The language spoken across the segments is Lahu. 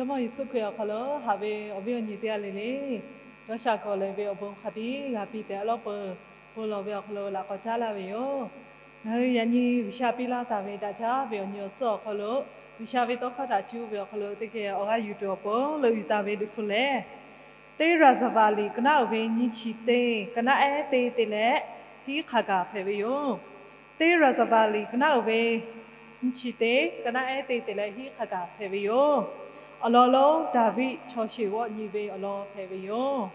Jawˇmawˇ Yeˍsuˆ Hkriꞈ awˬ hk'aw lo haꞈ ve awˬ viˉ awˬ nyi teˇ g'aˇ le le, dawˇ sha kawˍ leh ve awˬ bon hk'a biˇ g'a piˇ tehꞈ, awˉ lawˉ peuˬ bon lawˬ ve awˬ hk'aw lo laꞈ k'awꞈ caˉ laˇ ve yoˬ. Ngaˬ hui yaꞈ nyi G'uiˬsha piˇ laˇ taˍ ve daꞈ jaˇ ve awˬ nyi awˬ suhˉ awˬ hk'aw lo, G'uiˬsha ve tawˇ hkawˇ htaꞈ cuˇ ve awˬ hk'aw lo teˇ geh awˬ g'aˇ yuˬ tuˬ awˬ pon leuˆ yuˬ taˍ ve Liꞈ hpu lehˬ, teˇ Raˍzaˍvaˍliˍ ka naˉ uiˍ ve nyiˇ chi teˇ ka naˉ ehˉ teˇ te leh hiˉ hk'a gaˬ hpehꞈ ve yoˬ. Teˇ Raˍzaˍvaˍliˍ ka naˉ uiˍ ve nyiˇ chi teˇ ka naˉ ehˉ teˇ te leh hiˉ hk'a gaˬ hpehꞈ ve yoˬ. Awˬ lawn lonˉ Daˍviˆ chaw sheˍ g'awˆ nyi ve awˬ lawn hpehꞈ ve yoˬ.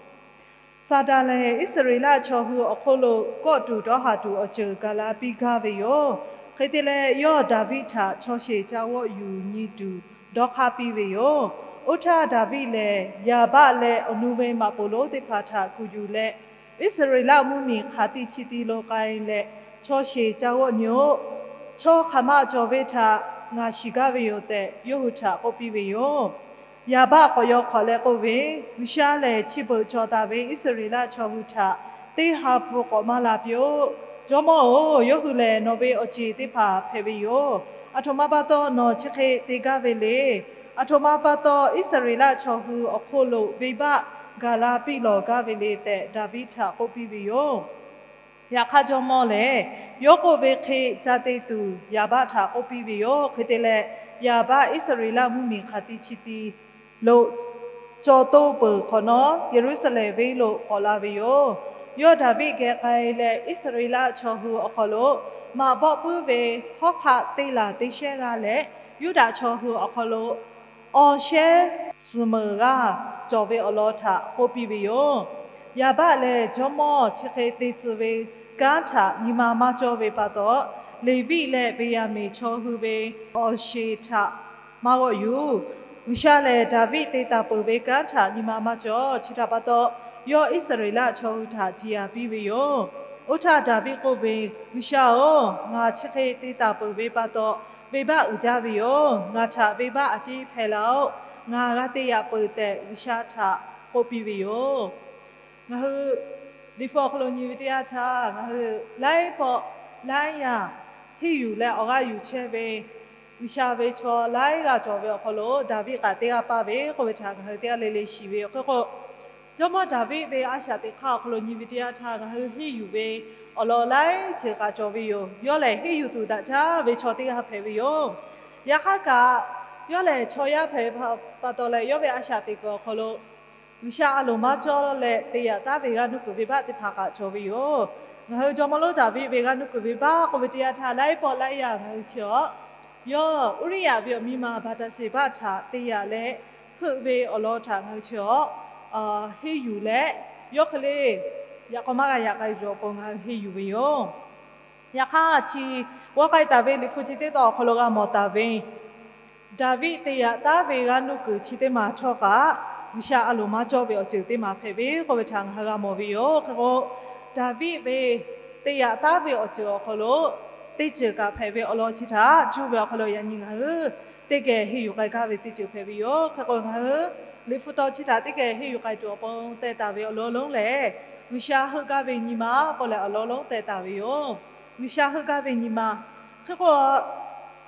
Saˍtanˍ lehˬ, Iˉsaˍreˍlaˆ chaw hui awˬ hk'oˆ lo kawˆ tuˬ dawˇ haˍ tuˬ awˬ ceuˬ gaˬ la piˇ gaˇ ve yoˬ. Hk'e te leh, yawˇ Daˍviˆ htaꞈ chaw sheˍ ca g'awˆ yuˬ nyi tuˬ dawˇ hk'aˇ piˇ ve yoˬ. Oˇ htaˇ, Daˍviˆ lehˬ Yaˍbaˆ leh awˬ nu ve maꞈ poˍ lonˉ teˇ hpaˍ htaꞈ kuˬ yuˬ leh, Iˉsaˍreˍlaˆ mvuhˇmiˬ hk'aˬ ti chi ti lo k'ai leh, chaw sheˍ ca g'awˆ nyi-oˆ. Chaw hk'aˬ ma cawˬ ve htaꞈ ngaˬ shiˍ gaˇ ve yoˬ tehꞈ, yawˇ hui htaꞈ k'oˆ piˇ ve yoˬ. Yaˍbaˆ k'awꞈ yaw hk'awꞈ leh k'oˆ ve, G'uiˬsha lehˬ chi beuꞈ cawˬ taˍ ve Iˉsaˍreˍlaˆ chaw hui htaꞈ teˇ ha hpu k'awꞈ maˇ la piˇ-oˆ. Jawˇmawˇ-oˬ, yawˇ hui lehˬ nawˬ ve awˬ ceˬ teˇ hpaˍ hpehꞈ ve yoˬ. Aˬ htoꞈ ma pa taw nawˬ chi hk'e te gaˇ ve le. Aˬ htoꞈ ma pa taw Iˉsaˍreˍlaˆ chaw hui awˬ hk'oˆ lo venˇbaˆ gaˬ la piˇ lawˬ gaˇ ve le tehꞈ, Daˍviˆ htaꞈ k'oˆ piˇ ve yoˬ. Yaꞈ hk'aˇ, jawˇmawˇ lehˬ yawˇ k'oˆ ve hk'e ca te tuˬ Yaˍbaˆ htaꞈ k'oˆ piˇ ve yoˬ. Hk'e te leh, Yaˍbaˆ Iˉsaˍreˍlaˆ mvuhˇmiˬ hk'aˬ ti chi ti lo caw toˇ peuˬ hk'awꞈ nawˉ, Yeˍruˆsaˍlehnˍ venˇ lo k'awꞈ la ve yoˬ. Yawˇ Daˍviˆ geh k'ai leh, Iˉsaˍreˍlaˆ chaw hui awˬ hk'aw lo maꞈ bawˆ puiˉ ve hawˉ hk'aˆ teˇ laˬ teˇ shehnˉ g'aˇ leh, Yuˇdaꞈ chaw hui awˬ hk'aw lo awˬ shehnˉ suhˍ meunˍ g'aˇ cawˬ ve awˬ lawn htaꞈ k'oˆ piˇ ve yoˬ. Yaˍbaˆ lehˬ, jawˇmawˇ chi hk'e te tcuh ve kanˉ htaꞈ nyi ma maˇ cawˇ ve pa taw, Leˍviˆ leh Beˍyaˍmenˍ chaw hui ve awˬ sheˍ htaꞈ maˇ g'awˆ yuˬ. G'uiˬsha lehˬ, Daˍviˆ te taˍ peuˬ ve kanˉ htaꞈ nyi ma maˇ cawˇ. Chi htaꞈ pa taw, yawˇ Iˉsaˍreˍlaˆ chaw hui htaꞈ ciˍ yanˍ piˇ ve yoˬ. Oˇ htaˇ Daˍviˆ k'oˆ ve, G'uiˬsha-oˬ, ngaˬ chi hk'e te taˍ peuˬ ve pa taw, venˇbaˆ uiˍ jaˇ ve yoˬ. Ngaˬ htaꞈ venˇbaˆ a ciˉ hpehˇ laˇ-oˆ. Ngaˬ g'a te yaꞈ peuˬ tehꞈ, G'uiˬsha htaꞈ k'oˆ piˇ ve yoˬ. Ngaˬ hui Liꞈ hpu awˬ hk'aw lo nyi ve teˇ yanˇ htaˇ, ngaˬ hui laiˉ pawˆ laiˉ yanˇ henˇ yuˬ leh awˬ g'aˇ yuˬ chehˇ ve G'uiˬsha ve chaw laiˉ g'aˇ cawˬ ve awˬ hk'aw lo Daˍviˆ kaꞈ teˇ g'aˇ paˇ ve k'oˆ ve htaꞈ ngaˬ hui teˇ g'aˇ le le shiˍ ve yoˬ. Hk'e k'o, jawˇmawˇ Daˍviˆ ve a shaꞈ teꞈ hk'aˇ awˬ hk'aw lo nyi ve teˇ yanˇ htaˇ, ngaˬ hui henˇ yuˬ ve awˬ lawn laiˉ ceuˬ kaꞈ cawˬ ve yoˬ. Yawˇ lehˬ henˇ yuˬ tuˬ daꞈ jaˇ ve chaw teˇ g'aˇ hpehꞈ ve yoˬ. Yaꞈ hk'aˇ kaꞈ, yawˇ lehˬ chaw yaˇ hpehꞈ pa taw leh, yawˇ ve a shaꞈ teꞈ kuiˬ awˬ hk'aw lo G'uiˬsha a loˍ maˇ cawˇ leh te yaꞈ taˉ ve g'aˇ nuˇ kuiˬ venˇbaˆ teˇ hpaˍ kaꞈ cawˬ ve yoˬ. Ngaˬ hui jawˇmawˇ lonˉ Daˍviˆ ve g'aˇ nuˇ kuiˬ venˇbaˆ k'oˆ ve teˇ yanˇ htaˇ, laiˉ pawˆ laiˉ yanˇ ngaˬ hui chi awˬ, yawˇ Uˇriˆyaꞈ ve awˬ miˇ ma Baˍtaˍseˍbaˆ htaꞈ te yaꞈ leh heuˆ ve awˬ lawn htaꞈ ngaˬ hui chi awˬ henˇ yuˬ leh, yawˇ hk'e le yaꞈ k'aw maˇ g'a yaꞈ k'ai yuˬ awˬ pon ngaˬ hui henˇ yuˬ ve yoˬ. Yaꞈ hk'aˇ, chi g'awˇ k'ai taˍ ve Liꞈ hpu chi teˇ tawn awˬ hk'aw lo g'a mawˬ taˍ ve, Daˍviˆ te yaꞈ taˉ ve g'aˇ nuˇ kuiˬ chi teˇ maˬ htawˇ kaꞈ, G'uiˬsha a loˍ maˇ cawˇ ve awˬ ceuˬ teˇ maˬ hpehꞈ ve k'oˆ ve htaꞈ ngaˬ hui g'a mawˬ ve yoˬ. Hk'e k'o, Daˍviˆ ve te yaꞈ taˉ ve awˬ ceuˬ awˬ hk'aw lo teˇ ceuˬ kaꞈ hpehꞈ ve awˬ lawn chi htaꞈ cuˇ ve awˬ hk'aw lo yaꞈ nyi ngaˬ hui teˇ geh henˇ yuˬ k'ai gaˇ ve teˇ ceuˬ hpehꞈ ve yoˬ. Hk'e k'o, ngaˬ hui Liꞈ hpu tawn chi htaꞈ teˇ geh henˇ yuˬ k'ai tuˬ awˬ pon teh taˍ ve awˬ lawn lonˉ lehˬ, G'uiˬsha heuˆ gaˇ ve nyi ma k'oˆ leh awˬ lawn lonˉ teh taˍ ve yoˬ. G'uiˬsha heuˆ gaˇ ve nyi ma. Hk'e k'o,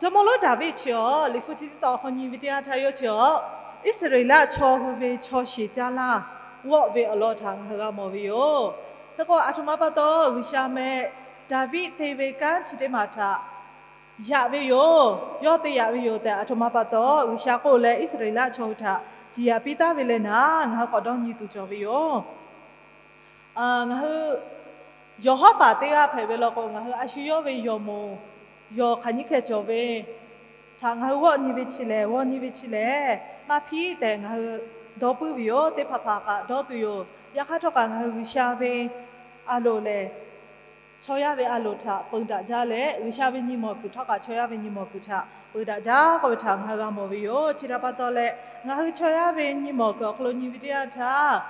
jawˇmawˇ lonˉ Daˍviˆ chi awˬ Liꞈ hpu chi teˇ tawn awˬ hk'aw nyi ve teˇ yanˇ htaˇ, yawˇ chi awˬ Iˉsaˍreˍlaˆ chaw hui ve chaw sheˍ caˇ laˇ g'awˆ ve awˬ lawn htaꞈ ngaˬ hui g'a mawˬ ve yoˬ. Hk'e k'o, aˬ htoꞈ ma pa taw G'uiˬsha meh Daˍviˆ te ve kanˉ chi teˇ maˬ htaꞈ yaꞈ ve yoˬ, yawˇ te yaꞈ ve yoˬ tehꞈ aˬ htoꞈ ma pa taw G'uiˬsha k'oˆ leh Iˉsaˍreˍlaˆ chaw hui htaꞈ ciˍ yanˍ piˇ taˉ ve leh naˍ, ngaˬ hui k'awꞈ dawˇ nyi tuˬ cawˬ ve yoˬ. Ngaˬ hui yawˬ hawˉ paˍ teˇ g'aˇ hpehꞈ ve law k'o, ngaˬ hui a shu yawˇ ve yawˬ moˍ yawˬ hk'aˬ nyiˇ hkeh cawˬ ve htaꞈ ngaˬ hui g'awˆ nyi ve chi lehˬ, g'awˆ nyi ve chi lehˬ, maˇ hpiˉ tehꞈ ngaˬ hui dawˇ puiˉ ve yoˬ. Teˇ hpaˍ hpaˍ kaꞈ dawˇ tuˬ yoˬ. Yaꞈ hk'aˇ htawˇ kaꞈ ngaˬ hui G'uiˬsha ve a loˍ lehˬ, chaw yaˇ ve a loˍ htaꞈ peu daꞈ jaˇ leh, G'uiˬsha ve nyi mawˬ kuiˬ htawˇ kaꞈ chaw yaˇ ve nyi mawˬ kuiˬ htaꞈ peu daꞈ jaˇ k'oˆ ve htaꞈ ngaˬ hui g'a mawˬ ve yoˬ. Chi htaꞈ pa taw leh, ngaˬ hui chaw yaˇ ve nyi mawˬ kuiˬ awˬ hk'aw lo nyi ve teˇ yanˇ htaˇ,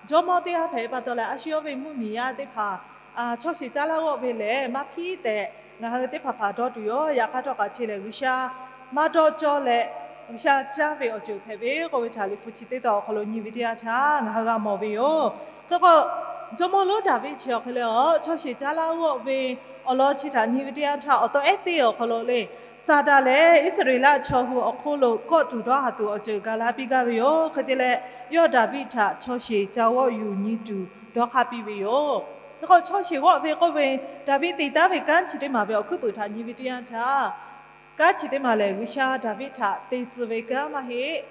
jawˇmawˇ teˇ g'aˇ hpehꞈ pa taw leh, a shu yawˇ ve mvuhˇmiˬ yaˇ teˇ hpaˍ chaw sheˍ caˇ laˇ g'awˆ ve lehˬ, maˇ hpiˉ tehꞈ ngaˬ hui teˇ hpaˍ hpaˍ dawˇ tuˬ yoˬ. Yaꞈ hk'aˇ htawˇ kaꞈ chi lehˬ, G'uiˬsha maˇ dawˇ cawˇ leh, G'uiˬsha caˇ ve awˬ ceuˬ hpehꞈ ve k'oˆ ve htaꞈ Liꞈ hpu chi teˇ tawn awˬ hk'aw lo nyi ve teˇ yanˇ htaˇ ngaˬ hui g'a mawˬ ve yoˬ. Hk'e k'o, jawˇmawˇ lonˉ Daˍviˆ chi awˬ hk'e leh awˬ chaw sheˍ caˇ laˇ g'awˆ ve awˬ lawn chi htaꞈ nyi ve teˇ yanˇ htaˇ, awˬ taw ehˉ teˇ awˬ hk'aw lo le, Saˍtanˍ lehˬ Iˉsaˍreˍlaˆ chaw hui awˬ hk'oˆ lo kawˆ tuˬ dawˇ haˍ tuˬ awˬ ceuˬ gaˬ la piˇ gaˇ ve yoˬ. Hk'e te leh, yawˇ Daˍviˆ htaꞈ chaw sheˍ ca g'awˆ yuˬ nyi tuˬ dawˇ hk'aˇ piˇ ve yoˬ. Hk'e k'o, chaw sheˍ g'awˆ ve k'oˆ ve, Daˍviˆ te taˉ ve kanˉ chi teˇ maˬ ve awˬ hkuiˉ puiˍ htaꞈ nyi ve teˇ yanˇ htaˇ, kanˉ chi teˇ maˬ lehˬ G'uiˬsha Daˍviˆ htaꞈ te tcuh ve kanˉ maˇ heˆ.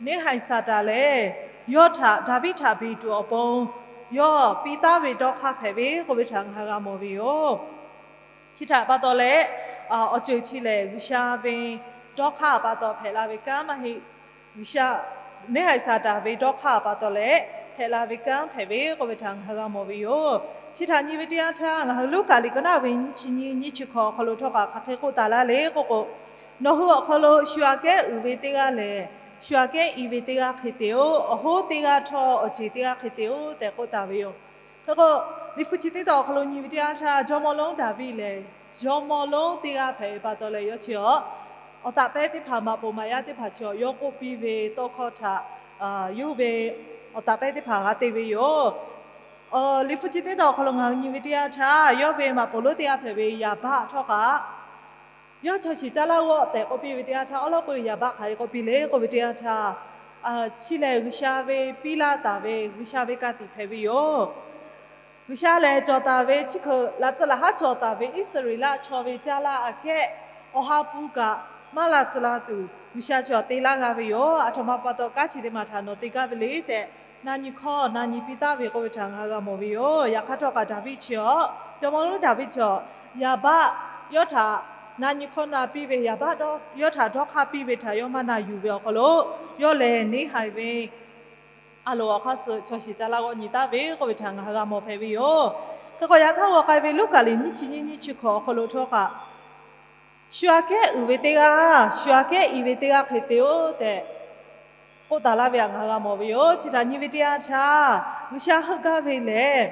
Neˇhaiˬ Saˍtanˍ lehˬ, yawˇ htaꞈ, Daˍviˆ htaꞈ beˬ tuˬ awˬ pon yawˇ piˇ taˉ ve dawˇ hk'aˇ hpehꞈ ve k'oˆ ve htaꞈ ngaˬ hui g'a mawˬ ve yoˬ. Chi htaꞈ pa taw leh, awˬ ceuˬ chi lehˬ G'uiˬsha ve dawˇ hk'aˇ pa taw hpehꞈ la ve kanˉ maˇ heˆ. G'uiˬsha, neˇhaiˬ Saˍtanˍ ve dawˇ hk'aˇ pa taw leh hpehꞈ la ve kanˉ hpehꞈ ve k'oˆ ve htaꞈ ngaˬ hui g'a mawˬ ve yoˬ. Chi htaꞈ nyi ve teˇ yanˇ htaˇ, ngaˬ hui Luˉkaꞈ liꞈ ka naˆ ve nyiˇ chi nyiˇ, nyiˇ chi hkawꞈ awˬ hk'aw lo htawˇ kaꞈ hk'aˬ hk'e k'oˆ taˍ laˇ le k'oˆ k'o, Nawˬ hui awˬ hk'aw lo shu aꞈ kehˉ uiˍ ve teˇ g'aˇ lehˬ, shu aꞈ kehˉ i ve teˇ g'aˇ hk'e te-oˬ. Awˬ hoˉ teˇ g'aˇ htawˇ awˬ ceˬ teˇ g'aˇ hk'e te-oˬ tehꞈ k'oˆ taˍ ve yoˬ. Hk'e k'o, Liꞈ hpu chi teˇ tawn awˬ hk'aw lo nyi ve teˇ yanˇ htaˇ, jawˇmawˇ lonˉ Daˍviˆ lehˬ jawˇmawˇ lonˉ teˇ g'aˇ hpehꞈ ve pa taw leh, yawˇ chi awˬ taˍ pehˉ teˇ hpaˍ, maꞈ poˍ maꞈ yaˇ teˇ hpaˍ chi awˬ yawˇ k'oˆ piˇ ve tawˇ hkawˇ htaꞈ yawˇ ve awˬ taˍ pehˉ teˇ hpaˍ g'a te ve yoˬ. Liꞈ hpu chi teˇ tawn awˬ hk'aw lo ngaˬ hui nyi ve teˇ yanˇ htaˇ, yawˇ ve maꞈ poˍ lonˉ teˇ g'aˇ hpehꞈ ve Yaˍbaˆ htawˇ kaꞈ, yawˇ chaw sheˍ caˇ laˇ g'awˆ tehꞈ k'oˆ piˇ ve teˇ yanˇ htaˇ, awˉ lawˉ peu Yaˍbaˆ hk'aˬ hk'e k'oˆ piˇ le k'oˆ ve teˇ yanˇ htaˇ, chi lehˬ G'uiˬsha ve piˇ laˇ taˍ ve G'uiˬsha ve ka tiꞈ hpehꞈ ve yoˬ. G'uiˬsha lehˬ cawˬ taˍ ve chi hk'e laꞈ tcuh laꞈ haˉ cawˬ taˍ ve Iˉsaˍreˍlaˆ chaw ve caˇ laˇ aꞈ kehˉ awˬ ha hpu kaꞈ maˇ la tcuh la tuˬ G'uiˬsha chi awˬ te laˇ g'a ve yoˬ. Aˬ htoꞈ ma pa taw kanˉ chi teˇ maˬ htaꞈ nawˬ te gaˇ ve le tehꞈ, na nyi hkawˇ na nyi piˇ taˍ ve k'oˆ ve htaꞈ ngaˬ hui g'a mawˬ ve yoˬ. Yaꞈ hk'aˇ htawˇ kaꞈ Daˍviˆ chi awˬ, jawˇmawˇ lonˉ Daˍviˆ chi awˬ, Yaˍbaˆ yawˇ htaꞈ na nyi hkawˇ na piˇ ve, Yaˍbaˆ yawˇ htaꞈ dawˇ hk'aˇ piˇ ve htaꞈ yawˇ maˇ na yuˬ ve awˬ hk'aw lo, yawˇ lehˬ neˇhaiˬ ve a loˍ awˬ hk'aˇ suh chaw sheˍ caˇ laˇ g'awˆ nyi taˍ ve k'oˆ ve htaꞈ ngaˬ hui g'a mawˬ hpehꞈ ve yoˬ. Hk'e k'o, yaꞈ hk'aˇ g'aw k'ai ve Luˉkaꞈ liꞈ nyiˇ chi nyiˇ, nyiˇ chi hkawꞈ awˬ hk'aw lo htawˇ kaꞈ, shu aꞈ kehˉ uiˍ ve teˇ g'aˇ, shu aꞈ kehˉ i ve teˇ g'aˇ hk'e te-oˬ tehꞈ k'oˆ taˍ laˇ ve htaꞈ ngaˬ hui g'a mawˬ ve yoˬ. Chi htaꞈ nyi ve teˇ yanˇ htaˇ, G'uiˬsha heuˆ gaˇ ve lehˬ,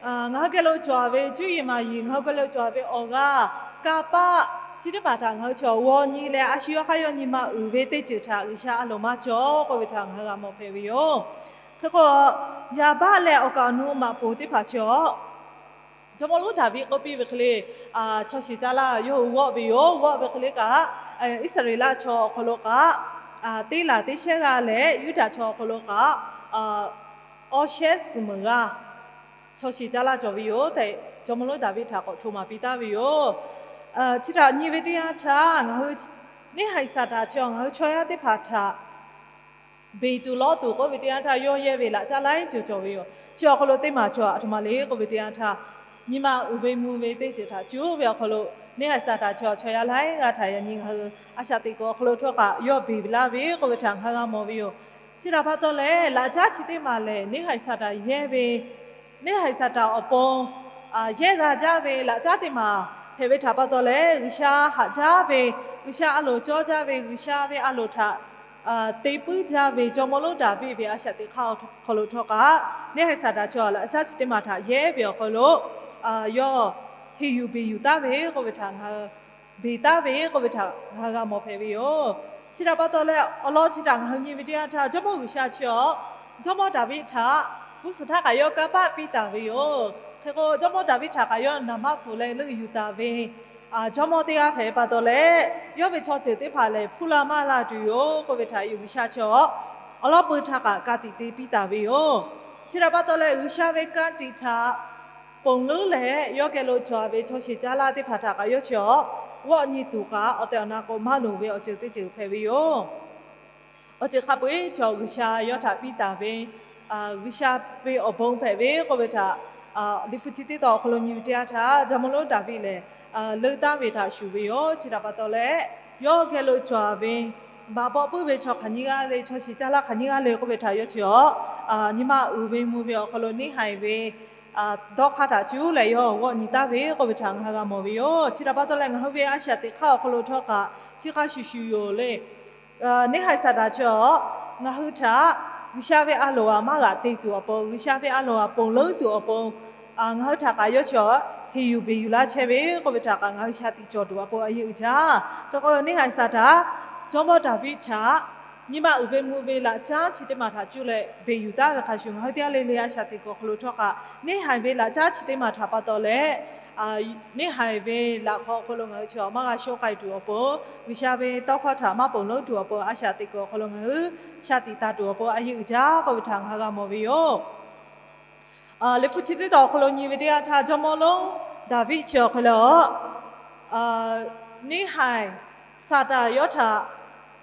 ngaˬ hui geh lo cawˬ ve cuˇ yiˍ maˍ yiˍ, ngaˬ hui geh lo cawˬ ve awˬ g'aˇ, kanˇ paˆ chi teˇ hpaˍ htaꞈ ngaˬ hui chaw g'aw nyi leh, a shu yawˇ hk'aˇ yawˇ nyi ma uiˍ ve teˇ ceuˬ htaꞈ G'uiˬsha a loˍ maˇ cawˬ k'oˆ ve htaꞈ ngaˬ hui g'a mawˬ hpehꞈ ve yoˬ. Hk'e k'o, Yaˍbaˆ leh awˬ kaˍ awˬ nu maꞈ poˍ teˇ hpaˍ chi awˬ, jawˇmawˇ lonˉ Daˍviˆ k'oˆ piˇ ve hk'e le, chaw sheˍ caˇ laˇ yawˇ hui g'awˆ ve yoˬ. G'awˆ ve hk'e le kaꞈ, Iˉsaˍreˍlaˆ chaw awˬ hk'aw lo kaꞈ teˇ laˬ teˇ shehnˉ g'aˇ leh, Yuˇdaꞈ chaw awˬ hk'aw lo kaꞈ awˇ shehnˉ suhˍ meunˍ g'aˇ chaw sheˍ caˇ laˇ cawˬ ve yoˬ tehꞈ, jawˇmawˇ lonˉ Daˍviˆ htaꞈ k'awꞈ hto maˍ piˇ taˍ ve yoˬ. Chi htaꞈ nyi ve teˇ yanˇ htaˇ, ngaˬ hui neˇhaiˬ Saˍtanˍ chi ngaˬ hui chaw yaˇ teˇ hpaˍ htaꞈ beˬ tuˬ lawˇ tuˬ k'oˆ ve teˇ yanˇ htaˇ, yawˇ yehˇ ve laꞈ caˉ laiˉ ceuˬ cawˬ ve yoˬ. Chi awˬ hk'aw lo teˇ maˬ cawˬ aˬ htoꞈ ma le k'oˆ ve teˇ yanˇ htaˇ, nyi ma uiˍ ve mvuh ve teˇ ceuˬ htaꞈ cuˉ ve awˬ hk'aw lo, neˇhaiˬ Saˍtanˍ chi chaw yaˇ laiˉ g'aˇ htaꞈ yaꞈ nyi ngaˬ hui a shaꞈ teꞈ kuiˬ awˬ hk'aw lo htawˇ kaꞈ yawˇ beˬ laˇ ve k'oˆ ve htaꞈ ngaˬ hui g'a mawˬ ve yoˬ. Chi htaꞈ pa taw leh, laꞈ caˉ chi teˇ maˬ lehˬ neˇhaiˬ Saˍtanˍ yehˇ ve, neˇhaiˬ Saˍtanˍ awˬ pon yehˇ g'a jaˇ ve laꞈ caˉ teˇ maˬ hpehꞈ ve htaꞈ pa taw leh, G'uiˬsha haꞈ jaˇ ve, G'uiˬsha a loˍ cawˇ jaˇ ve, G'uiˬsha ve a loˍ htaꞈ te puiˉ jaˇ ve jawˇmawˇ lonˉ Daˍviˆ ve a shaꞈ teꞈ hk'aˇ awˬ hk'aw lo htawˇ kaꞈ, neˇhaiˬ Saˍtanˍ chi laꞈ caˉ chi teˇ maˬ htaꞈ yehˇ ve awˬ hk'aw lo, yawˇ heˍ yuˬ beˬ yuˬ taˍ ve k'oˆ ve htaꞈ ngaˬ hui beˬ taˍ ve k'oˆ ve htaꞈ ngaˬ hui g'a mawˬ hpehꞈ ve yoˬ. Chi htaꞈ pa taw leh, awˬ lawn chi htaꞈ ngaˬ hui nyi ve teˇ yanˇ htaˇ, jawˇmawˇ G'uiˬsha chi awˬ, jawˇmawˇ Daˍviˆ htaꞈ g'uˇ suhˍ htaˇ kaꞈ yawˇ kanˇ paˆ piˇ taˍ ve yoˬ. Hk'e k'o, jawˇmawˇ Daˍviˆ htaꞈ kaꞈ yawˇ naˍ manˇ pfuhˍ leh leuˆ yuˬ taˍ ve jawˇmawˇ teˇ g'aˇ hpehꞈ pa taw leh, yawˇ ve chaw ceuˬ teˇ hpaˍ lehˬ hpuˇ la maˇ la tuˬ yoˬ k'oˆ ve htaꞈ G'uiˬsha chi awˬ, awˬ lawn pui htaꞈ kaꞈ ka tiꞈ te piˇ taˍ ve yoˬ. Chi htaꞈ pa taw leh, G'uiˬsha ve ka tiꞈ htaꞈ ponˬ leuˉ leh yawˇ geh lo cawˬ ve chaw sheˍ caˇ laˇ teˇ hpaˍ htaꞈ kaꞈ yawˇ chi awˬ g'awˆ nyi tuˬ kaꞈ awˬ tehˬ awˬ na k'o maˇ loˍ ve awˬ ceuˬ teˇ ceuˬ hpehꞈ ve yoˬ. Awˬ ceuˬ hk'a peu-eˬ chi awˬ G'uiˬsha yawˇ htaꞈ piˇ taˍ ve, G'uiˬsha ve awˬ bon hpehꞈ ve k'oˆ ve htaꞈ Liꞈ hpu chi teˇ tawn awˬ hk'aw lo nyi ve teˇ yanˇ htaˇ, jawˇmawˇ lonˉ Daˍviˆ lehˬ leuˆ taˍ ve htaꞈ shuˍ ve yoˬ. Chi htaꞈ pa taw leh, yawˇ geh lo cawˬ ve baꞈ bawˆ puiˉ ve chaw hk'aˬ nyiˇ g'aˇ le, chaw sheˍ caˇ laˇ hk'aˬ nyiˇ g'aˇ le k'oˆ ve htaꞈ yawˇ chi awˬ, nyi ma uiˍ ve mvuh ve awˬ hk'aw lo neˇhaiˬ ve dawˇ hk'aˇ htaꞈ cuˉ leh yawˇ g'awˆ nyi taˍ ve k'oˆ ve htaꞈ ngaˬ hui g'a mawˬ ve yoˬ. Chi htaꞈ pa taw leh, ngaˬ hui ve a shaꞈ teꞈ hk'aˇ awˬ hk'aw lo htawˇ kaꞈ chi hk'a shuˍ shuˍ yoˬ le. Neˇhaiˬ Saˍtanˍ chi awˬ, ngaˬ hui htaꞈ G'uiˬsha ve a loˍ aꞈ maˇ g'aꞈ te tuˬ awˬ pon, G'uiˬsha ve a loˍ aꞈ ponˬ leuˉ tuˬ awˬ pon, ngaˬ hui htaꞈ kaꞈ yawˇ chi awˬ heˍ yuˬ beˬ yuˬ laˇ chehˇ ve k'oˆ ve htaꞈ kaꞈ ngaˬ hui shaˍ tiꞈ cawˬ tuˬ awˬ pon a yeˇ uiˍ jaˇ. Hk'e k'o, neˇhaiˬ Saˍtanˍ jawˇmawˇ Daˍviˆ htaꞈ nyi ma uiˍ ve mvuh ve laꞈ caˉ chi teˇ maˬ htaꞈ cuˇ leh beˬ yuˬ taˍ ve hk'a shuˍ, ngaˬ hui teˇ g'aˇ le le a shaꞈ teꞈ kuiˬ awˬ hk'aw lo htawˇ kaꞈ neˇhaiˬ ve laꞈ caˉ chi teˇ maˬ htaꞈ pa taw leh, neˇ haiˬ ve laꞈ hk'aw awˬ hk'aw lo ngaˬ hui chi awˬ maˇ g'a shonˇ k'ai tuˬ awˬ pon, G'uiˬsha ve tawˇ hkawˇ htaꞈ maˇ ponˬ leuˉ tuˬ awˬ pon, a shaꞈ teꞈ kuiˬ awˬ hk'aw lo ngaˬ hui shaˍ tiꞈ taˍ tuˬ awˬ pon a yeˇ uiˍ jaˇ k'oˆ ve htaꞈ ngaˬ hui g'a mawˬ ve yoˬ. Liꞈ hpu chi teˇ tawn awˬ hk'aw lo nyi ve teˇ yanˇ htaˇ, jawˇmawˇ lonˉ Daˍviˆ chi awˬ hk'e leh a, neˇ haiˬ Saˍtanˍ yawˇ htaꞈ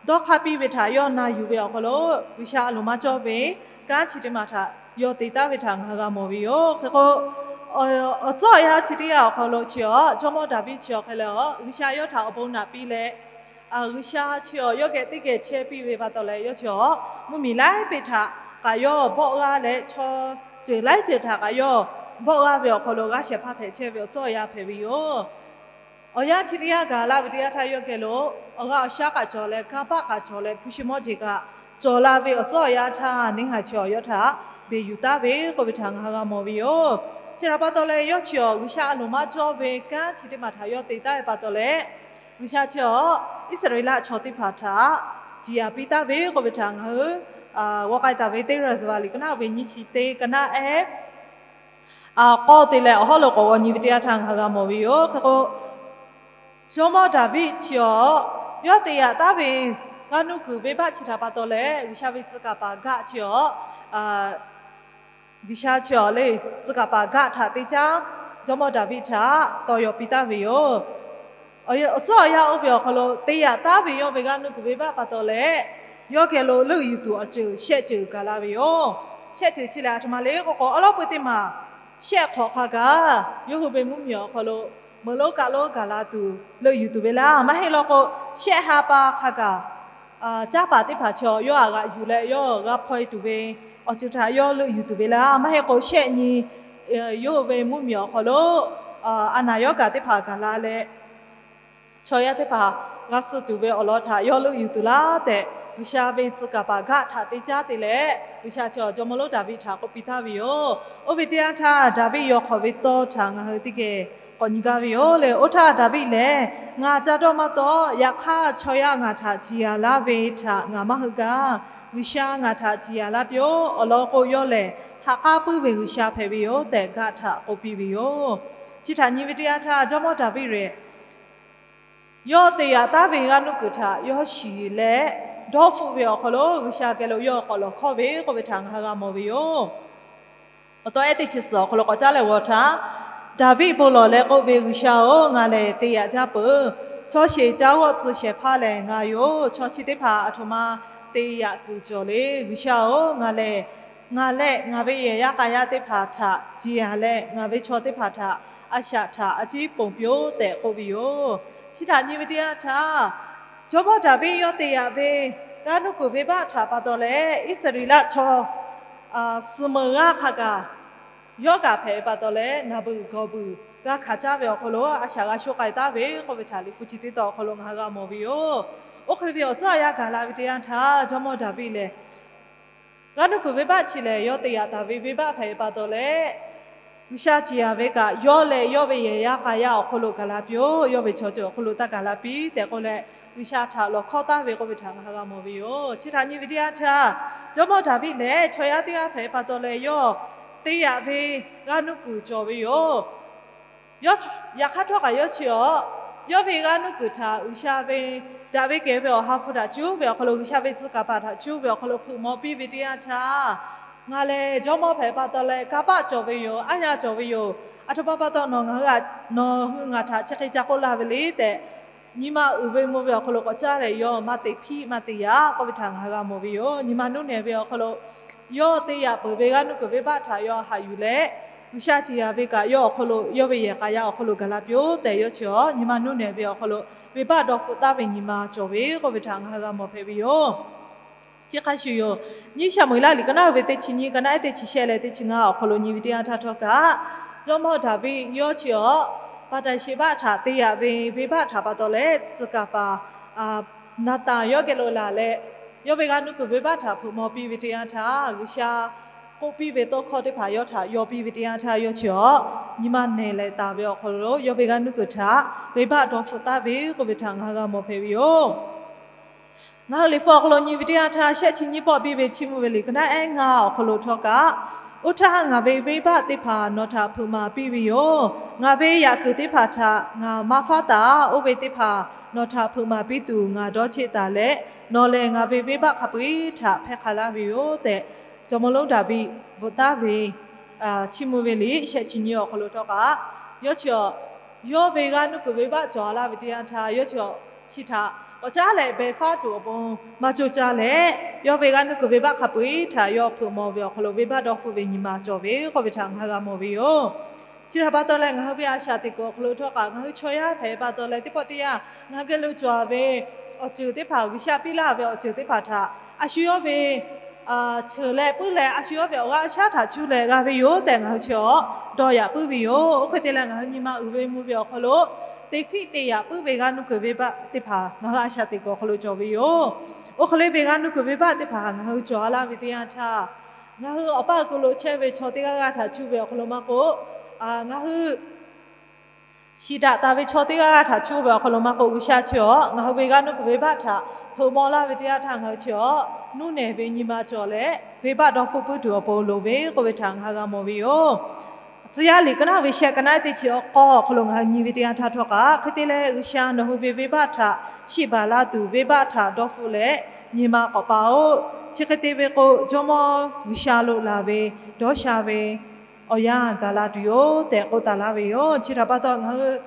dawˇ hk'aˇ piˇ ve htaꞈ yawˇ na yuˬ ve awˬ hk'aw lo, G'uiˬsha a loˍ maˇ cawˇ ve kanˉ chi teˇ maˬ htaꞈ yawˇ te taˍ ve htaꞈ ngaˬ hui g'a mawˬ ve yoˬ. Hk'e k'o, awˬ tcuhˉ awˬ yanˇ chi teˇ yanˇ awˬ hk'aw lo chi awˬ jawˇmawˇ Daˍviˆ chi awˬ hk'e leh a, G'uiˬsha yawˇ htaꞈ awˬ bon naꞈ piˇ leh, G'uiˬsha chi awˬ yawˇ geh teˇ geh chehˇ piˇ ve pa taw leh, yawˇ chi awˬ mvuhˇmiˬ laiˉ peˇ htaꞈ kaꞈ yawˇ bawˆ g'aˇ leh, chaw ceuˬ laiˉ ceuˬ htaꞈ kaꞈ yawˇ bawˆ g'aˇ ve awˬ hk'aw lo g'aˇ shehˍ hpaˇ hpehꞈ chehˇ ve awˬ tcuhˉ awˬ yanˇ hpehꞈ ve yoˬ. Awˬ yanˇ chi teˇ yanˇ gaˬ la ve teˇ yanˇ htaˇ, yawˇ geh lo awˬ g'aˇ awˬ shaˉ kaꞈ cawˬ leh, kanˇ paˆ kaꞈ cawˬ leh, hpu shi mawˇ jeˬ kaꞈ cawˬ la ve awˬ tcuhˉ awˬ yanˇ htaˇ, neˇ haiˬ chi awˬ yawˇ htaꞈ beˬ yuˬ taˍ ve k'oˆ ve htaꞈ ngaˬ hui g'a mawˬ ve yoˬ. Chi htaꞈ pa taw leh, yawˇ chi awˬ G'uiˬsha a loˍ maˇ cawˇ ve kanˉ chi teˇ maˬ htaꞈ yawˇ te taˍ ve pa taw leh, G'uiˬsha chi awˬ Iˉsaˍreˍlaˆ chaw teˇ hpaˍ htaꞈ ciˍ yanˍ piˇ taˍ ve k'oˆ ve htaꞈ ngaˬ hui g'aw k'ai taˍ ve teˇ Raˍzaˍvaˍ liꞈ ka naˆ ve nyiˇ chi teˇ ka naˆ ehˉ k'awˇ te leh awˬ hawˉ lo k'awꞈ g'aw nyi ve teˇ yanˇ htaˇ ngaˬ hui g'a mawˬ ve yoˬ. Hk'e k'o, jawˇmawˇ Daˍviˆ chi awˬ yawˇ te yaꞈ taˍ ve g'aˇ nuˇ kuiˬ venˇbaˆ chi htaꞈ pa taw leh, G'uiˬsha ve tcuh kaˍ paˍ Gaˆ chi awˬ G'uiˬsha chi awˬ le tcuh kaˍ paˍ Gaˆ htaꞈ te caˇ, jawˇmawˇ Daˍviˆ htaꞈ tawˇ yaw piˇ taˍ ve yoˬ. Awˬ tcuhˉ awˬ yanˇ oˇ ve awˬ hk'aw lo te yaꞈ taˍ ve yawˇ ve g'aˇ nuˇ kuiˬ venˇbaˆ pa taw leh, yawˇ geh lo leuˆ yuˬ tuˬ awˬ ceuˬ shehˆ ceuˬ gaˬ la ve yoˬ. Shehˆ ceuˬ chi lehˬ, aˬ htoꞈ ma le k'o k'o, awˉ lawˉ peu teˇ maˬ shehˆ hk'awꞈ hk'a gaˬ yawˇ hui ve mvuhˇmiˬ awˬ hk'aw lo meuꞈ lonˉ kaˆ lonˉ gaˬ la tuˬ leuˆ yuˬ tuˬ ve laˇ. Maˇ heˆ law k'o, shehˆ ha pa hk'a gaˬ caˇ paˍ teˇ hpaˍ chi awˬ yawˇ aꞈ g'aꞈ yuˬ leh yawˇ g'a hpaw e tuˬ ve awˬ ceuˬ htaꞈ yawˇ leuˆ yuˬ tuˬ ve laˇ. Maˇ heˆ k'o, shehˆ nyi yawˇ hui ve mvuhˇmiˬ awˬ hk'aw lo a naˍ yawˇ kaꞈ teˇ hpaˍ gaˬ la leh, chaw yaˇ teˇ hpaˍ g'a suh tuˬ ve awˬ lawn htaꞈ yawˇ leuˆ yuˬ tuˬ laˇ tehꞈ, G'uiˬsha ve tcuh kaˍ paˍ Gaˆ htaꞈ te caˇ te leh, G'uiˬsha chi awˬ jawˇmawˇ lonˉ Daˍviˆ htaꞈ k'oˆ piˇ taˍ ve yoˬ. Oˇ ve teˇ yanˇ htaˇ, Daˍviˆ yaw hk'awꞈ ve tawˇ htaꞈ ngaˬ hui teˇ geh k'awꞈ nyi gaˇ ve yoˬ le. Oˇ htaˇ Daˍviˆ lehˬ, Ngaˬ ca dawˇ maˇ taw. Yaꞈ hk'aˇ, chaw yaˇ ngaˬ htaꞈ ciˍ yanˍ laˇ ve htaꞈ ngaˬ maˇ heuˆ gaˇ. G'uiˬsha ngaˬ htaꞈ ciˍ yanˍ laˇ piˇ-oˆ. Awˬ lawn k'o, yawˇ lehˬ ha k'aˉ puiˉ ve G'uiˬsha hpehꞈ ve yoˬ tehꞈ, Gaˆ htaꞈ k'oˆ piˇ ve yoˬ. Chi htaꞈ nyi ve teˇ yanˇ htaˇ, jawˇmawˇ Daˍviˆ lehˬ, yawˇ te yaꞈ taˍ ve g'aˇ nuˇ kuiˬ htaꞈ yawˇ shiˍ leh, dawˇ hpfuhˆ ve awˬ hk'aw lo G'uiˬsha geh lo yawˇ k'awꞈ lawˬ hkawˇ ve k'oˆ ve htaꞈ ngaˬ hui g'a mawˬ ve yoˬ. Awˬ taw ehˉ teˇ chi suhˍ awˬ hk'aw lo k'awꞈ caˉ leh g'aw htaˇ, Daˍviˆ bon lawˬ leh k'oˆ ve, G'uiˬsha-oˬ, ngaˬ lehˬ te yaꞈ jaˇ peuˬ. Chaw sheˍ caˇ g'awˆ tcuh shehˍ hpaˇ lehˬ ngaˬ yoˬ. Chaw chi teˇ hpaˍ aˬ htoꞈ ma te yaꞈ kuiˬ cawˬ le. G'uiˬsha-oˬ, ngaˬ lehˬ, ngaˬ leh ngaˬ ve yehˬ yaˇ k'a yaˇ teˇ hpaˍ htaꞈ ciˍ yanˍ leh, ngaˬ ve chaw teˇ hpaˍ htaꞈ a shaꞈ htaꞈ a ciˉ ponˬ piˇ-oˆ tehꞈ k'oˆ ve yoˬ. Chi htaꞈ nyi ve teˇ yanˇ htaˇ, jawˇmawˇ Daˍviˆ yawˇ te yaꞈ ve g'aˇ nuˇ kuiˬ venˇbaˆ htaꞈ pa taw leh, Iˉsaˍreˍlaˆ chaw suh meuˬ g'aˇ hk'a gaˬ yawˇ kaꞈ hpehꞈ ve pa taw leh, naˍ beuˬ gawˬ beuˬ g'a hkanˍ caˇ ve awˬ hk'aw lo a shaꞈ g'a shoˆ k'ai taˍ ve k'oˆ ve htaꞈ Liꞈ hpu chi teˇ tawn awˬ hk'aw lo ngaˬ hui g'a mawˬ ve yoˬ. Oˇ hk'e ve awˬ tcuhˉ awˬ yanˇ gaˬ la ve teˇ yanˇ htaˇ, jawˇmawˇ Daˍviˆ lehˬ, g'aˇ nuˇ kuiˬ venˇbaˆ chi lehˬ, yawˇ te yaꞈ taˍ ve venˇbaˆ hpehꞈ ve pa taw leh, G'uiˬsha ciˍ yanˍ ve kaꞈ yawˇ leh yawˇ ve yehˬ yaˇ k'a yaˇ awˬ hk'aw lo gaˬ la piˇ-oˆ. Yawˇ ve chaw ceuˬ awˬ hk'aw lo taˇ gaˬ la piˇ tehꞈ k'oˆ leh, G'uiˬsha htaꞈ lawˬ hkawˇ taˍ ve k'oˆ ve htaꞈ ngaˬ hui g'a mawˬ ve yoˬ. Chi htaꞈ nyi ve teˇ yanˇ htaˇ, jawˇmawˇ Daˍviˆ lehˬ chaw yaˇ teˇ g'aˇ hpehꞈ ve pa taw leh, yawˇ te yaꞈ ve g'aˇ nuˇ kuiˬ cawˬ ve yoˬ. Yaꞈ hk'aˇ htawˇ kaꞈ yawˇ chi awˬ, yawˇ ve g'aˇ nuˇ kuiˬ htaꞈ G'uiˬsha ve daꞈ ve kehˬ ve Awˬ ha hpu htaꞈ cuˉ ve awˬ hk'aw lo, G'uiˬsha ve tcuh kaˍ paˍ htaꞈ cuˉ ve awˬ hk'aw lo hpeuꞈ maw piˇ ve teˇ yanˇ htaˇ, ngaˬ lehˬ jawˇmawˇ hpehꞈ pa taw leh kanˇ paˆ cawˬ ve yoˬ, aˉ yaˇ cawˬ ve yoˬ. Aˬ htoꞈ ma pa taw nawˬ ngaˬ hui, nawˬ hui ngaˬ htaꞈ chi hk'e ca k'oˆ laˇ ve le tehꞈ, nyi ma uiˍ ve mvuh ve awˬ hk'aw lo k'awꞈ caˇ leh, yawˇ maˇ te hpiˆ maˇ te yaꞈ k'oˆ ve htaꞈ ngaˬ hui g'a mawˬ ve yoˬ. Nyi ma nuˇ nehˬ ve awˬ hk'aw lo yawˇ te yaꞈ peuˬ ve g'aˇ nuˇ kuiˬ venˇbaˆ htaꞈ yawˇ haꞈ yuˬ leh, G'uiˬsha ciˍ yanˍ ve kaꞈ yawˇ awˬ hk'aw lo, yawˇ ve yehˬ k'a yaˇ awˬ hk'aw lo gaˬ la piˇ-oˆ tehꞈ, yawˇ chi awˬ nyi ma nuˇ nehˬ ve awˬ hk'aw lo venˇbaˆ dawˇ hpfuhˆ taˍ ve nyi ma cawˬ ve k'oˆ ve htaꞈ ngaˬ hui g'a mawˬ hpehꞈ ve yoˬ. Chi hk'a shuˍ yoˬ. Nyiˇ Saˍmo-eˍlaˆ liꞈ ka naˆ ve teˇ chi nyiˇ, ka naˆ ehˉ teˇ chi shehˆ leh teˇ chi ngaˇ awˬ hk'aw lo nyi ve teˇ yanˇ htaˇ htawˇ kaꞈ, jawˇmawˇ Daˍviˆ yawˇ chi awˬ Baˍtaˍsheˍbaˆ htaꞈ te yaꞈ ve venˇbaˆ htaꞈ pa taw leh, tcuh kaˍ paˍ Naˍtanˍ yawˇ geh lo laˬ leh, yawˇ ve g'aˇ nuˇ kuiˬ venˇbaˆ htaꞈ hpeuꞈ maw piˇ ve teˇ yanˇ htaˇ, G'uiˬsha k'oˆ piˇ ve tawˇ hkawˇ teˇ hpaˍ yawˇ htaꞈ yaw piˇ ve teˇ yanˇ htaˇ, yawˇ chi awˬ nyi ma nehˬ leh taˍ ve awˬ hk'aw lo yawˇ ve g'aˇ nuˇ kuiˬ htaꞈ venˇbaˆ dawˇ hpfuhˆ taˍ ve k'oˆ ve htaꞈ ngaˬ hui g'a mawˬ hpehꞈ ve yoˬ. Ngaˬ hui liꞈ hpu awˬ hk'aw lo nyi ve teˇ yanˇ htaˇ, shehˆ chi nyiˇ pawˆ biˇ ve Chiˇ mvuh ve liꞈ ka naˆ ehˉ ngaˇ awˬ hk'aw lo htawˇ kaꞈ, Oˇ htaˇ ngaˬ ve venˇbaˆ teˇ hpaˍ nawˬ htaꞈ hpeuꞈ maˍ piˇ ve yoˬ. Ngaˬ ve yaꞈ kuiˬ teˇ hpaˍ htaꞈ ngaˬ maˇ faˉ taˍ. Oˇ ve teˇ hpaˍ nawˬ htaꞈ hpeuꞈ maˍ piˇ tuˬ ngaˬ dawˇ cheˆ taˍ leh, nawˬ lehˬ ngaˬ ve venˇbaˆ hk'a peu-eˬ htaꞈ hpehˇ hk'a laˇ ve yoˬ tehꞈ, jawˇmawˇ lonˉ Daˍviˆ bvuhꞈ taˍ ve chiˇ mvuh ve liꞈ shehˆ chi nyiˇ awˬ hk'aw lo htawˇ kaꞈ, yawˇ chi awˬ yawˇ ve g'aˇ nuˇ kuiˬ venˇbaˆ cawˬ laˇ ve teˇ yanˇ htaˇ, yawˇ chi awˬ chi htaꞈ k'awꞈ caˉ leh beh faˉ tuˬ awˬ pon maˇ cawˇ caˇ leh, yawˇ ve g'aˇ nuˇ kuiˬ venˇbaˆ hk'a peu-eˬ htaꞈ yawˇ hpeuꞈ maw ve awˬ hk'aw lo venˇbaˆ dawˇ hpfuhˆ ve nyi ma cawˬ ve k'oˆ ve htaꞈ ngaˬ hui g'a mawˬ ve yoˬ. Chi htaꞈ pa taw leh ngaˬ hui ve a shaꞈ teꞈ kuiˬ awˬ hk'aw lo htawˇ kaꞈ ngaˬ hui chaw yaˇ hpehꞈ pa taw leh teˇ pawˆ teˇ yanˇ ngaˬ hui geh lo cawˬ ve awˬ ceuˬ teˇ hpaˍ G'uiˬsha piˇ laˇ ve awˬ ceuˬ teˇ hpaˍ htaꞈ a shu yawˇ ve ceuˬ leh puiˉ leh a shu yawˇ ve awˬ g'aˇ awˬ shaˉ htaꞈ cuˇ leh g'a ve yoˬ tehꞈ ngaˬ hui chi awˬ dawˇ yaꞈ puiˉ ve yoˬ. Oˇ hk'e te leh ngaˬ hui nyi ma uiˍ ve mvuh ve awˬ hk'aw lo teˇ hpiˆ te yaꞈ puiˉ ve g'aˇ nuˇ kuiˬ venˇbaˆ teˇ hpaˍ ngaˬ hui a shaꞈ teꞈ kuiˬ awˬ hk'aw lo cawˬ ve yoˬ. Oˇ hk'e le ve g'aˇ nuˇ kuiˬ venˇbaˆ teˇ hpaˍ ngaˬ hui cawˬ a laˇ ve teˇ yanˇ htaˇ, ngaˬ hui awˬ paˇ kuˬ lo chehˇ ve chaw teˇ g'aˇ g'aˇ htaꞈ cuˇ ve awˬ hk'aw lo maˇ k'oˆ, ngaˬ hui shiˍ daꞈ taˍ ve chaw teˇ g'aˇ g'aˇ htaꞈ cuˇ ve awˬ hk'aw lo maˇ k'oˆ, G'uiˬsha chi awˬ ngaˬ hui ve g'aˇ nuˇ kuiˬ venˇbaˆ htaꞈ hpeuꞈ maw laˇ ve teˇ yanˇ htaˇ ngaˬ hui chi awˬ nuˇ nehˬ ve nyi ma cawˬ leh venˇbaˆ dawˇ hpfuhˆ puiˉ tuˬ awˬ pon loˍ ve k'oˆ ve htaꞈ ngaˬ hui g'a mawˬ ve yoˬ. Tcuh yaˇ liꞈ ka naˆ ve shehˆ ka naˆ teˇ chi awˬ k'awˇ awˬ hk'aw lo ngaˬ hui nyi ve teˇ yanˇ htaˇ htawˇ kaꞈ, hk'e te leh G'uiˬsha nawˬ hui ve venˇbaˆ htaꞈ shiˍ baˬ la tuˬ venˇbaˆ htaꞈ dawˇ hpfuhˆ leh nyi ma k'awꞈ paˍ-oˬ. Chi hk'e te ve k'o, Jawˇmawˇ G'uiˬsha lo laˬ ve dawˇ sha ve awˬ yanˇ gaˬ la tuˬ yoˬ tehꞈ k'oˆ taˍ laˇ ve yoˬ. Chi htaꞈ pa taw ngaˬ hui,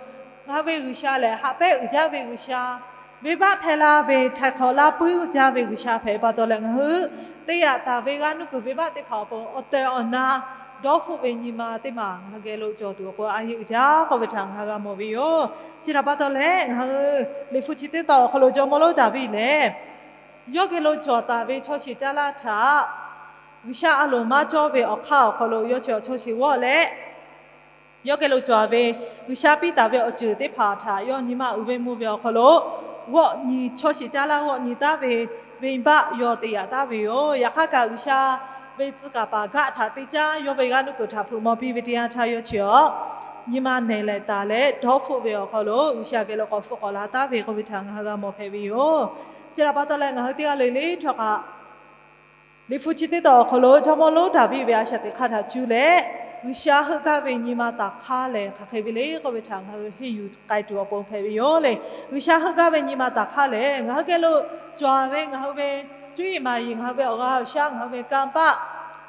ngaˬ hui ve G'uiˬsha lehˬ haꞈ pehˉ uiˍ jaˇ ve G'uiˬsha, venˇbaˆ hpehˇ laˇ ve htaiˍ hk'awꞈ laˇ puiˉ jaˇ ve G'uiˬsha hpehꞈ pa taw leh ngaˬ hui te yaꞈ taˍ ve g'aˇ nuˇ kuiˬ venˇbaˆ teˇ hpaˍ awˬ pon awˬ tehˬ awˬ na dawˇ hpfuhˆ ve nyi ma teˇ maˬ ngaˬ hui geh lo cawˬ tuˬ awˬ pon a yeˇ uiˍ jaˇ k'oˆ ve htaꞈ ngaˬ hui g'a mawˬ ve yoˬ. Chi htaꞈ pa taw leh ngaˬ hui Liꞈ hpu chi teˇ tawn awˬ hk'aw lo jawˇmawˇ lonˉ Daˍviˆ lehˬ, yawˇ geh lo cawˬ taˍ ve chaw sheˍ caˇ laˇ htaꞈ G'uiˬsha a loˍ maˇ cawˇ ve awˬ hk'aˇ awˬ hk'aw lo yawˇ chi awˬ chaw sheˍ g'awˆ leh, yawˇ geh lo cawˬ ve G'uiˬsha piˇ taˍ ve awˬ ceuˬ teˇ hpaˍ htaꞈ yawˇ nyi ma uiˍ ve mvuh ve awˬ hk'aw lo g'awˆ nyi, chaw sheˍ caˇ laˇ g'awˆ nyi taˉ ve venˇbaˆ yawˇ te yaꞈ taˉ ve yoˬ. Yaꞈ hk'aˇ kaꞈ G'uiˬsha ve tcuh kaˍ paˍ Gaˆ htaꞈ te caˉ yawˇ ve g'aˇ nuˇ kuiˬ htaꞈ hpeuꞈ maw piˇ ve teˇ yanˇ htaˇ yawˇ chi awˬ nyi ma nehˬ lehˬ taˍ leh dawˇ hpfuhˆ ve awˬ hk'aw lo G'uiˬsha geh lo k'awꞈ hpfuhˆ k'awꞈ la taˉ ve k'oˆ ve htaꞈ ngaˬ hui g'a mawˬ hpehꞈ ve yoˬ. Chi htaꞈ pa taw leh ngaˬ hui teˇ g'aˇ le le htawˇ kaꞈ Liꞈ hpu chi teˇ tawn awˬ hk'aw lo jawˇmawˇ lonˉ Daˍviˆ ve a shaꞈ teꞈ hk'aˇ htaꞈ cuˇ leh, G'uiˬsha heuˆ gaˇ ve nyi ma taˍ hk'aˇ lehˬ hk'aˬ hk'e ve le k'oˆ ve htaꞈ ngaˬ hui henˇ yuˬ k'ai tuˬ awˬ pon hpehꞈ ve yoˬ le. G'uiˬsha heuˆ gaˇ ve nyi ma taˍ hk'aˇ lehˬ, ngaˬ hui geh lo cawˬ ve ngaˬ hui ve cuˇ yiˍ maˍ yiˍ, ngaˬ hui ve awˬ g'aˇ awˬ shaˉ, ngaˬ hui ve kanˇ paˆ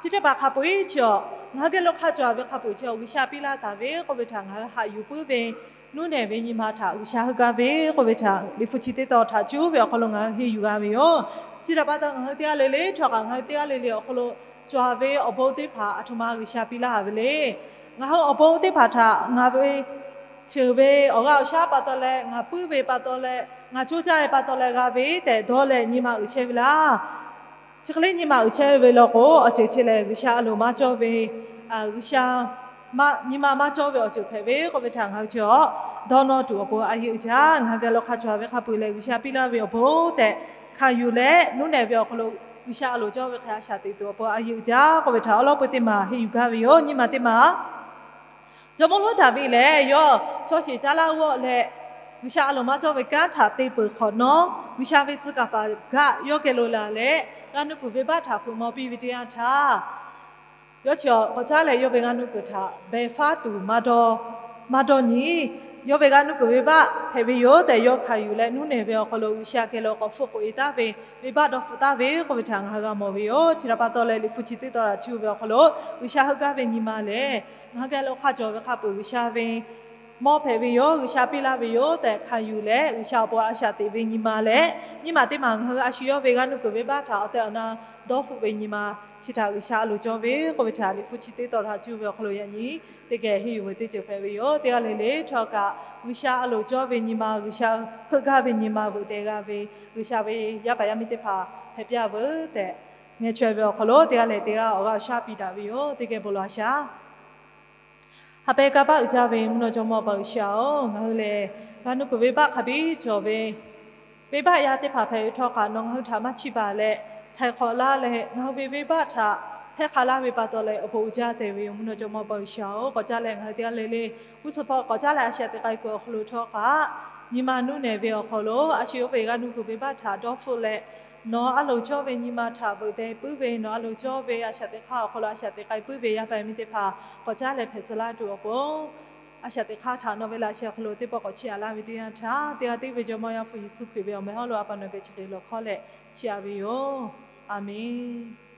chi teˇ hpaˍ hk'a peu-eˬ chi awˬ ngaˬ hui geh lo hk'a cawˬ ve hk'a peu-eˬ chi awˬ G'uiˬsha piˇ laˇ taˍ ve k'oˆ ve htaꞈ ngaˬ hui haꞈ yuˬ puiˉ ve nuˇ nehˬ ve nyi ma htaꞈ G'uiˬsha heuˆ gaˇ ve k'oˆ ve htaꞈ Liꞈ hpu chi teˇ tawn htaꞈ cuˇ ve awˬ hk'aw lo ngaˬ hui henˇ yuˬ g'a ve yoˬ. Chi htaꞈ pa taw ngaˬ hui teˇ g'aˇ le le htawˇ kaꞈ ngaˬ hui teˇ g'aˇ le le awˬ hk'aw lo cawˬ ve awˬ bon teˇ hpaˍ aˬ htoꞈ ma G'uiˬsha piˇ laˇ ve le. Ngaˬ hui awˬ bon teˇ hpaˍ htaꞈ ngaˬ ve ceuˬ ve awˬ g'aˇ awˬ shaˉ pa taw leh, ngaˬ puiˉ ve pa taw leh, ngaˬ coˇ caˇ ve pa taw leh g'a ve tehꞈ dawˇ leh nyi ma uiˍ chehˇ ve laˇ. Chi hk'e le nyi ma uiˍ chehˇ ve law k'o, awˬ ceuˬ chi lehˬ G'uiˬsha a loˍ maˇ cawˇ ve, G'uiˬsha nyi ma maˇ cawˇ ve awˬ ceuˬ hpehꞈ ve k'oˆ ve htaꞈ ngaˬ hui chi awˬ dawˇ nawˇ tuˬ awˬ pon a yeˇ uiˍ jaˇ. Ngaˬ hui geh lo hk'a cawˬ ve hk'a peu-eˬ lehˬ G'uiˬsha piˇ laˇ ve awˬ bon tehꞈ hkanˍ yuˬ leh, nuˇ nehˬ ve awˬ hk'aw lo G'uiˬsha a loˍ cawˇ ve hk'e a shaꞈ teꞈ tuˬ awˬ pon a yeˇ uiˍ jaˇ k'oˆ ve htaꞈ awˉ lawˉ peu teˇ maˬ henˇ yuˬ gaˇ ve yoˬ. Nyiˇ maˬ teˇ maˬ jawˇmawˇ lonˉ Daˍviˆ lehˬ, yawˇ chaw sheˍ caˇ laˇ g'awˆ leh G'uiˬsha a loˍ maˇ cawˇ ve kanˉ htaꞈ te peuˬ hk'awꞈ nawˉ, G'uiˬsha ve tcuh kaˍ paˍ Gaˆ yawˇ geh lo laˬ leh, g'aˇ nuˇ kuiˬ venˇbaˆ htaꞈ hpeuꞈ maw piˇ ve teˇ yanˇ htaˇ, yawˇ chi awˬ k'awꞈ caˉ leh yawˇ ve g'aˇ nuˇ kuiˬ htaꞈ beh faˉ tuˬ maˇ dawˇ nyi. Yawˇ ve g'aˇ nuˇ kuiˬ venˇbaˆ hpehꞈ ve yoˬ tehꞈ yawˇ hkanˍ yuˬ leh, nuˇ nehˬ ve awˬ hk'aw lo G'uiˬsha geh lo k'awꞈ hpfuhˆ k'oꞈ e taˍ ve, venˇbaˆ dawˇ hpfuhˆ taˍ ve k'oˆ ve htaꞈ ngaˬ hui g'a mawˬ ve yoˬ. Chi htaꞈ pa taw leh Liꞈ hpu chi teˇ tawn htaꞈ cuˇ ve awˬ hk'aw lo G'uiˬsha heuˆ gaˇ ve nyi ma lehˬ, ngaˬ hui geh lo hk'a cawˬ ve hk'a peu-eˬ G'uiˬsha ve mawˇ hpehꞈ ve yoˬ, G'uiˬsha piˇ laˇ ve yoˬ tehꞈ hkanˍ yuˬ leh, G'uiˬsha awˬ pon a shaꞈ teꞈ ve nyi ma leh, nyiˇ maˬ teˇ maˬ ngaˬ hui a shu yawˇ ve g'aˇ nuˇ kuiˬ venˇbaˆ htaꞈ awˬ tehˬ awˬ na dawˇ hpfuhˆ ve nyi ma chi htaꞈ G'uiˬsha a loˍ cawˇ ve k'oˆ ve htaꞈ Liꞈ hpu chi teˇ tawn htaꞈ cuˇ ve awˬ hk'aw lo yaꞈ nyi teˇ geh henˇ yuˬ ve teˇ ceuˬ hpehꞈ ve yoˬ. Teˇ g'aˇ le le htawˇ kaꞈ G'uiˬsha a loˍ cawˇ ve nyi ma, G'uiˬsha heuˆ gaˇ ve nyi ma veuꞈ deh g'a ve, G'uiˬsha ve yaˇ paˍ yaˇ miˇ teˇ hpaˍ hpehꞈ piˇ-a veuˬ tehꞈ ngeh chaweh ve awˬ hk'aw lo teˇ g'aˇ lehˬ teˇ g'aˇ awˬ g'aˇ awˬ shaˉ piˇ daꞈ ve yoˬ. Teˇ geh bon lawˬ a shaˍ. Ha pehˇ kanˇ paˆ uiˍ jaˇ ve mvuhˇ naw jawˇmawˇ Awˬ pa G'uiˬsha-oˬ, ngaˬ hui lehˬ g'aˇ nuˇ kuiˬ venˇbaˆ hk'a biˇ cawˬ ve venˇbaˆ yaˇ teˇ hpaˍ hpehꞈ ve htawˇ kaꞈ, nawˬ ngaˬ hui htaꞈ maˇ chiˇ baˬ leh, htaiˍ hk'awꞈ laˇ leh, ngaˬ hui ve venˇbaˆ htaꞈ hpehˇ hk'a laˇ ve pa taw leh awˬ bon uiˍ jaˇ tehꞈ ve yoˬ. Mvuhˇ naw jawˇmawˇ Awˬ pa G'uiˬsha-oˬ, k'awꞈ caˉ leh ngaˬ hui teˇ g'aˇ le le g'uˇ suhˍ hpawˇ k'awꞈ caˉ leh a shaꞈ teꞈ k'ai kuiˬ awˬ hk'aw lo htawˇ kaꞈ, nyi ma nuˇ nehˬ ve awˬ hk'aw lo a shu yawˇ ve g'aˇ nuˇ kuiˬ venˇbaˆ htaꞈ dawˇ hpfuhˆ leh, Nawˬ a loˍ cawˇ ve nyi ma htaꞈ veuꞈ deh puiˉ ve, nawˬ a loˍ cawˇ ve a shaꞈ teꞈ hk'aˇ awˬ hk'aw lo a shaꞈ teꞈ k'ai puiˉ ve yaˇ paˍ miˇ teˇ hpaˍ k'awꞈ caˉ leh hpehꞈ tcuh laˇ tuˬ awˬ pon, a shaꞈ teꞈ hk'aˇ htaꞈ nawˬ ve laꞈ sheh awˬ hk'aw lo teˇ pawˆ k'awꞈ chiˇ aꞈ laˇ ve teˇ yanˇ htaˇ, teˇ g'aˇ tiˉ ve Jawˇmawˇ Yaˇ hpu Yeˍsuˆ Hkriꞈ ve awˬ meh hawˉ lo a pa nawˬ geh chi hk'e lawˬ hkawˇ leh chiˇ aꞈ ve yoˬ. A menˬ.